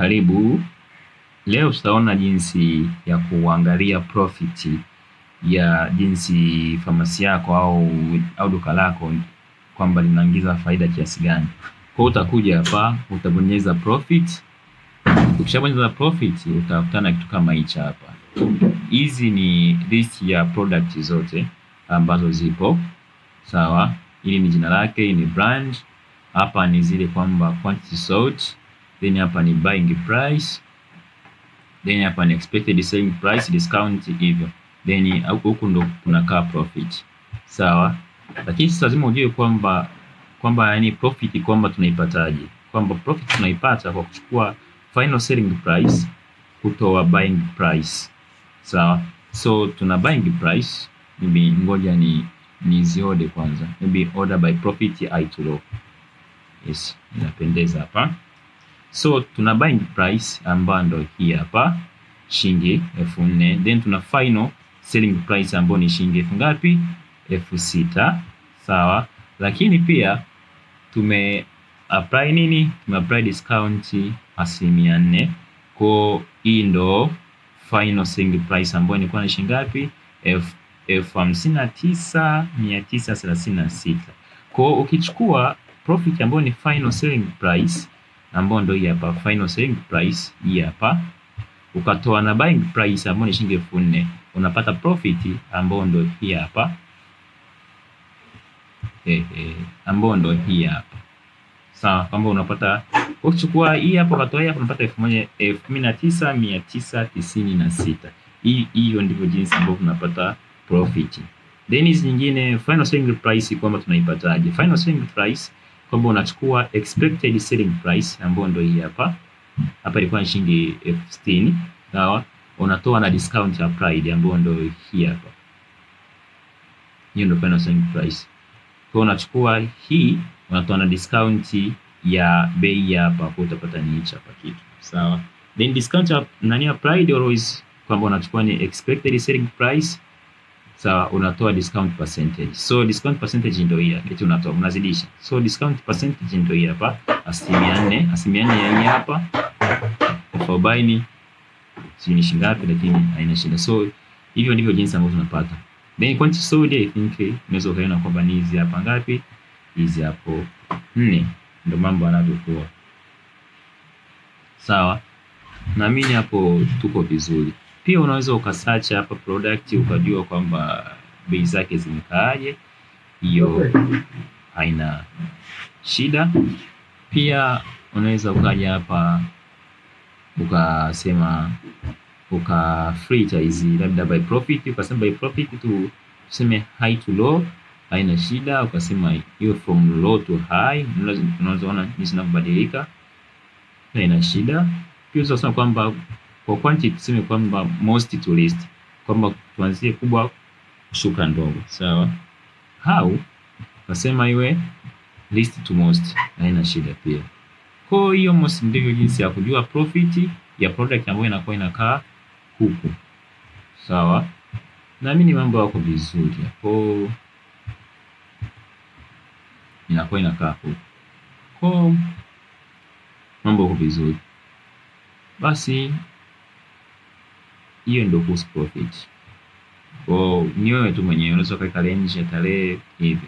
Karibu. Leo tutaona jinsi ya kuangalia profit ya jinsi famasi yako au duka lako kwamba linaingiza faida kiasi gani. Kwa hiyo utakuja hapa utabonyeza profit. Ukishabonyeza profit utakutana kitu kama hichi hapa. Hizi ni list ya product zote ambazo zipo. Sawa, hili ni jina lake, hii ni brand. Hapa ni zile kwamba quantity sold, then hapa ni buying price, then hapa ni expected selling price, discount hivyo, then huku ndo kunakaa profit. Sawa, lakini sasa lazima ujue kwamba yani profit kwamba tunaipataje, kwamba profit tunaipata kwa kuchukua final selling price kutoa buying price. Sawa, so tuna buying price, maybe ngoja ni niziorder kwanza, maybe order by profit high to low. Yes, inapendeza hapa. So tuna buying price ambayo ndo hii hapa shilingi 4000, then tuna final selling price ambayo ni shilingi elfu ngapi? 6000. Sawa, lakini pia tume apply nini? Tume apply discount 4%. Kwa hii ndo final selling price ambayo ilikuwa ni shilingi ngapi? 59,936. Kwa ukichukua profit ambayo ni final selling price ambayo ndio hii hapa final selling price hii hapa, ukatoa na buying price ambayo ni shilingi 4000, unapata profit ambayo ndio hii hapa ambayo ndio hii hapa sawa, kwamba unapata ukichukua hii hapa ukatoa hii hapa unapata elfu moja 19,996. Hii hiyo ndivyo jinsi ambavyo unapata profit. Then hizi nyingine final selling price kwamba tunaipataje? Final selling price kwamba unachukua expected selling price ambayo ndio hii hapa hapa ilikuwa ni shilingi 60,000, sawa. Unatoa na discount applied ambayo ndio hii hapa, hiyo ndio final selling price. Kwa unachukua hii unatoa na discount ya bei hapa, kwa utapata ni hichi hapa kitu, sawa. Then discount nani applied always kwamba unachukua ni expected selling price, sawa, unatoa discount percentage. So discount percentage ndio hii eti unatoa unazidisha. So discount percentage ndio hii hapa 4%, 4% ya hii hapa 40,000 sijui ni shilingi ngapi, lakini haina shida. So hivyo ndivyo jinsi ambavyo tunapata. Then quantity sold, I think unaweza ukaona kwamba ni hizi hapa ngapi, hizi hapo nne, ndio mambo yanavyokuwa. Sawa, naamini hapo tuko vizuri. Pia unaweza ukasearch hapa product ukajua kwamba bei zake zimekaaje, hiyo haina shida. Pia unaweza ukaja hapa ukasema uka filter hizi labda by profit, ukasema by profit tu tuseme high to low, haina shida. Ukasema hiyo from low to high, unaweza ona jinsi inavyobadilika, haina shida. Pia unaweza kusema kwamba kwa quantity tuseme kwamba most to least, kwamba tuanzie kubwa kushuka ndogo, sawa. Au ukasema iwe least to most, haina shida pia. Kwa hiyo most ndivyo jinsi ya kujua profit ya product ambayo inakuwa inakaa huku, sawa. Naamini mambo yako vizuri hapo, inakuwa inakaa huku, kwa mambo yako vizuri. Basi hiyo ndio kuhusu profit. Kwa ni wewe tu mwenyewe unaweza kuweka range ya tarehe hivi.